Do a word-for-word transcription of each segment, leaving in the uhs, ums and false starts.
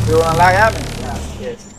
Yo nan lari a menm. Yes.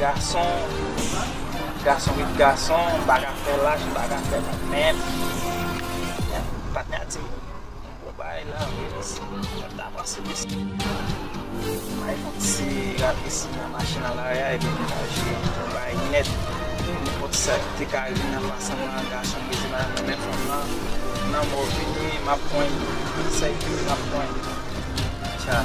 Gason, gason ret gason, m pa ka fè lach, m pa ka fè lach, men patnè a di m, bon, bagay la, wi, mèsi. Mwen ta panse mèsi. Bay yon ti rapesi nan machin nan lari a, epi degaje yon bagay nèt. Nenpòt sa ki te ka rive nan fason nan gason mezi madanm nan, men fanm nan, nan mò vini, m ap pran li. Sa ki m ap pran li. Tcha.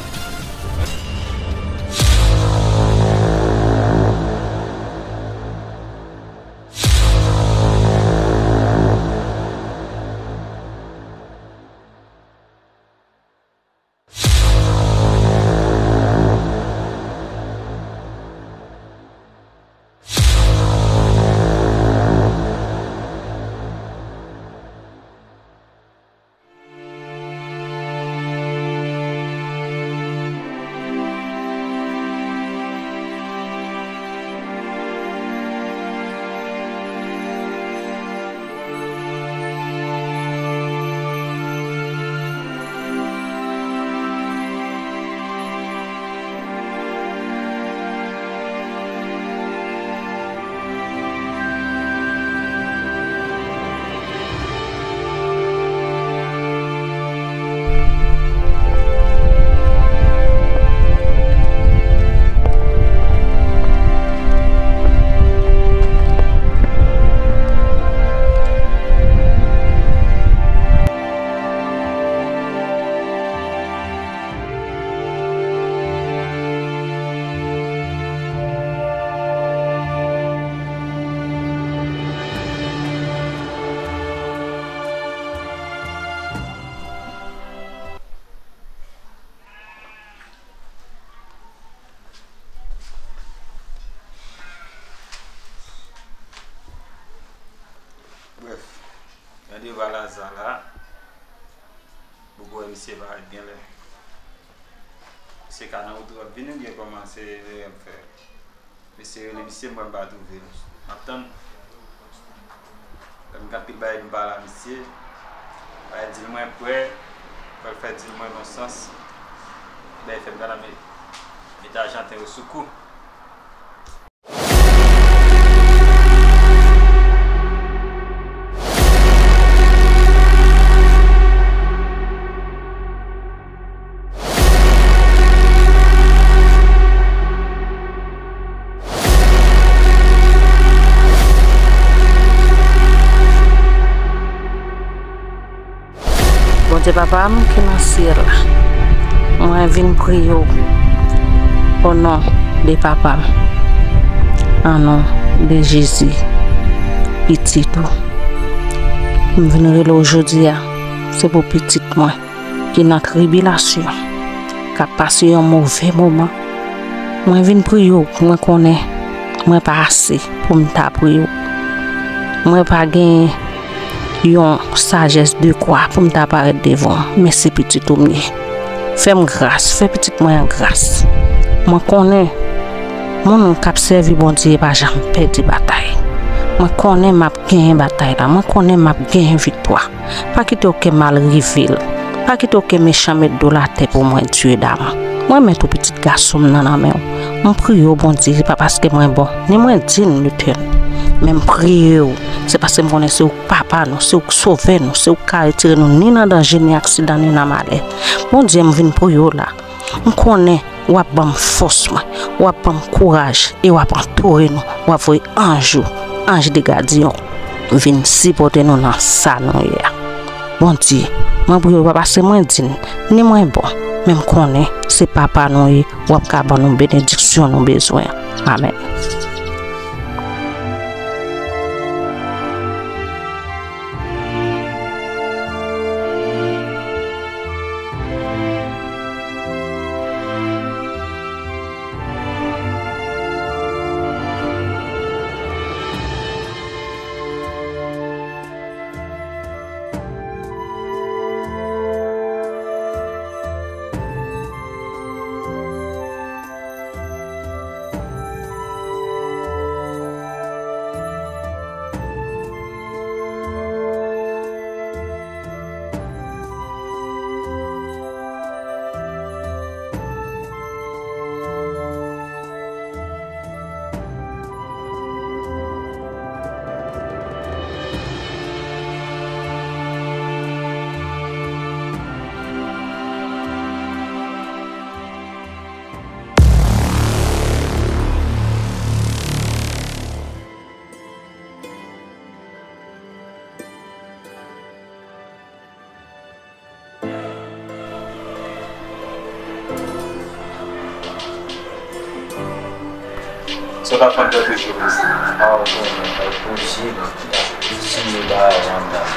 Brèf, nan deva Laza la, poko wè misye parèt genlè. Misye ka nan wout li ap vini oubyen kòman se erè l fè. Mesye rele misye, m wè m pa twouve l. M ap tann. Lè m gen anpil bagay pou m pale a misye. Bagay di l mwen prè, fò l fè di l mwen gon sans. Bagay fè m gade met, met ajanten yo sou kou. Bondye Papa m ki nan syèl la, mwen vin priye w o non de Papa m, an non de Jezi, pitit ou. M vin rele w jodi a, se pou pitit mwen ki nan tribilasyon, k ap pase yon move moman. Mwen vin priye w, mwen konnen mwen pa ase pou m ta priye w. Mwen pa gen yon sajès de kwa pou m ta parèt devan w, men se pitit ou m ye. Fè m gras, fè pitit mwen an gras. Mwen konnen moun k ap sèvi Bondye pa janm pèdi batay. Mwen konnen m ap genyen batay la, mwen konnen m ap genyen viktwa. Pa kite okenn mal rive l. Pa kite okenn mechan met do l atè pou mwen, Dye damou. Mwen mèt ou pitit gason m nan nan men w. M priye w, Bondye, se pa paske mwen bon, ni mwen diy, Letènèl. Men m priye w, se paske m konnen se ou k Papa nou, se ou k Sovè nou, se ou k ka retire nou ni nan danje, ni aksidan, ni nan malè. Bondye, m vin priye w la. M konnen w ap ban m fòs mwen, w ap ban m kouraj e w ap antoure nou, w ap voye anj ou, anj de gadyen w vin sipòte nou nan sa nou ye a. Bondye, mwen priye w pa paske mwen diy, ni mwen bon, men m konnen se Papa nou ye, w ap ka ban nou benediksyon nou bezwen an. Amèn. Sa w t ap fè m tande jodi? Ah, ou konnen, mwen bouji, mwen ta sou bagay la anndan.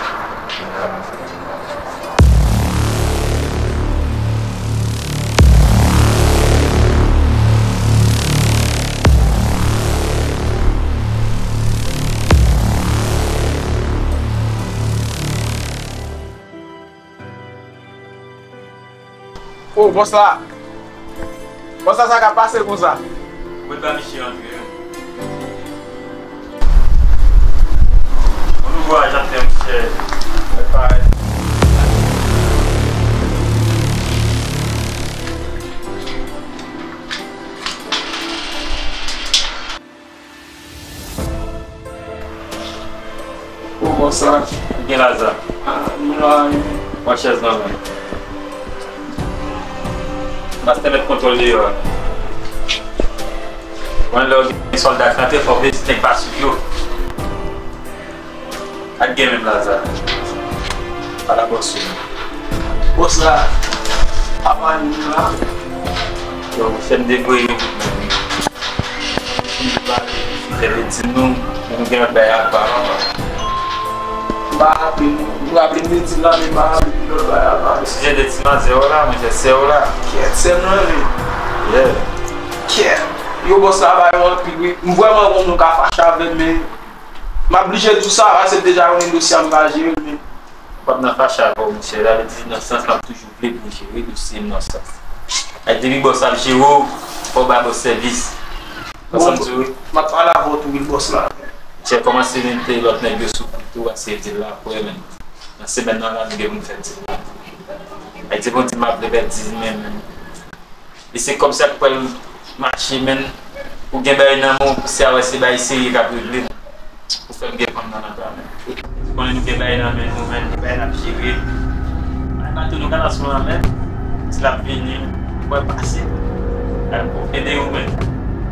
Oh, bòs la! Bòs la, sa k ap pase konsa? Mwen ba misye antre, wi. Yon nouvo ajan te, monchè. Mwen parèt. Ou konsa? Gen Laza. Ah, nou la, wi. Pran chèz nan men. Pastè mèt kontwòl deyò a. Mwen lè w gen sòlda k rantre, fò w vezi nèg pa swiv yo. Ak gen menm Laza. Pa la bòs ou. Bòs la. Apa nou la. Yo, fè m devoye yo. Misye te di m nou, nou gen lòt bagay apa. M pa raple nou. M raple m te di l la, men m pa raple nou lòt bagay apa. Misye te di manzè w la, monchè, sè w la. Kèt, sè m nan, men. Yeah. Kèt. Yo, bòs la ba yo anpil, wi. M vrèman konn nou ka fache avè m, men m ap blije di w sa, paske deja konnen dosye a m pa jere l, men. M p ap nan fache avè w, monchè. Sa vle di, nan sans, m ap toujou vle pou w jere dosye m nan sans. Ak depi bòs ap jere w, fò w bay bòs sèvis. Konprann sa m di w? M ap pale avè w tou wi, bòs la. Chèf kòmanse mete lòt nèg yo sou kou tou, eseye di l la, frè, men nan semèn nan la, nou gen pou n fè di l la. Ak di Bondye, m ap repèt di men, men. E se kòb sa k pral mache, men. Ou gen bagay nan men w, se a wè se bagay serye k ap regle. Ou fè m gen fanm nan nan bra m. Ou konnen nou gen bagay nan men nou, men, gen bagay n ap jere. Ay, bato nou ka lans nou nan men. Si l ap vini, ou wè pase. Ay, bon, ede ou, men.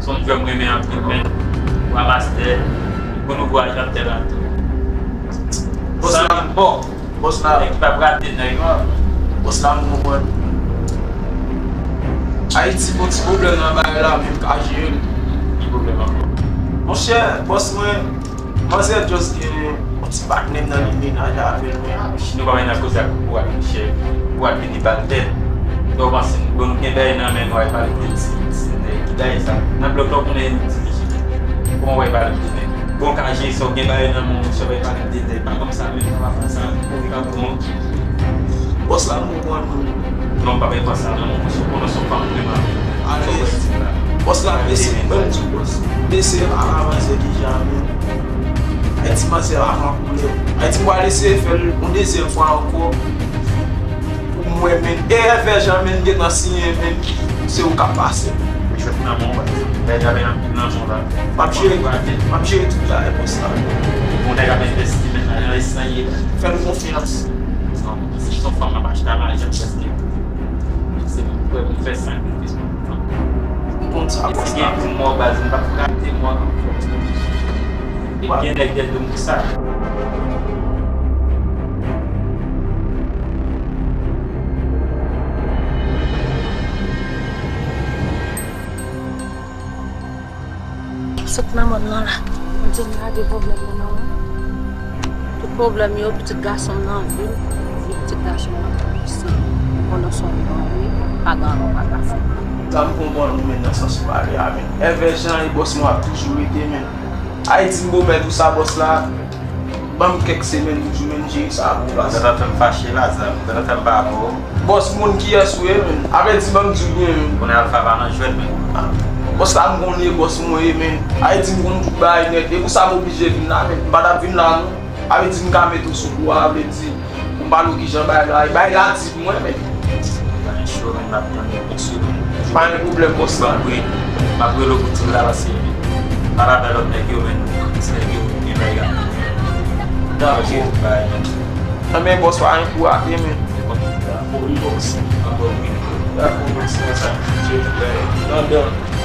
Se yon jwè m renmen anpil, men. Ou a pastè, pou nou vwayaje ap tè la tou. Bòs la, bò. Bòs la. Nèg pa prate nèg la. Bòs la, m konprann. Ayiti gon ti pwoblèm nan bagay la, men m ka jere l. Ki pwoblèm ankò? Monchè, bòs mwen, manzè just gen yon ti patnè m nan li mennaj avè l, men. Nou pa wè nan koze ak pou ak monchè, pou ak vini ba l tèt. Lè w panse nou, bon, nou gen bagay nan men nou, al pale de ti, ti nèg. Ki bagay sa? Nan blòk la, w konnen nou dirije. Kòman w al pale de nèg? Bon, ka jere sa, w gen bagay nan men w, monchè, w al pale de nèg. Pa kòm sa menm, pa pa sa, ou ka bon. Bòs la, m konprann ou. Non, pa bay konsa, non, monchè, konnen se yon fanm vrèman. Alèz. Bòs la, mesye, ban m di w, bòs. Mesye, pa la manzè deja, men. Ay, ti manzè la pran koulè. Ay, ti, m pral eseye fè l yon dezyèm fwa ankò. Pou m wè, men. E Èvè Jan, men, gentan siyen, men. Se ou k ap pase. Jwèt nan men w, bèl djabè anpil nan men w la. M ap jere, m ap jere tout bagay konsa. Bon, nèg ap envesti, men, nan esanj. Fè l konfyans. Non, se yon fanm m ap achte a lajan prèske. Se pou m fè sakrifis pou fanm. M konn sa konsa. Si gen pou mò baz, m p ap rate mò ankò. E gen nèg dèyè do m pou sa. Sot nan mòn nan la. Bondye m lage pwoblèm nan nan men w. Tout pwoblèm yo, pitit gason m nan vin. Vin pitit gason m nan pou pouse. Konnen se yon bon wi, pa gen anyen w pa ka fè. Sa m konprann ou men nan sans ou pale a men. Èvè Jan e bòs mwen ap toujou rete men. Ayiti m pwomèt ou sa bòs la. Ban m kèk semèn toujou men m jere sa pou plas. Ou gentan fè m fache la, zam. Ou gentan fè m pa avè w. Bòs moun kiyès ou ye men? Avè di ban m di w byen men. Konnen Alfa pa nan jwèt men. Bòs la m konnen bòs mwen ye men. Avè di m konn tout bagay nèt. E pou sa m oblije vin la men. M pa t ap vin la non. Avè di m ka mete w sou kou a, avè di pou m pale w kijan bagay la ye. Bagay la di pou mwen men. Bagay cho men, m ap tande bòs yo men. Pa gen pwoblèm bòs la. M ap rele w pou di w la paske m pale avè lòt nèg yo men. Ti nèg yo gen bagay la. Dakò. Bagay men. Anben bòs pa gen pou rate men. Dakò wi bòs. Dakò wi. Dakò bòs, konsa. Nan dan.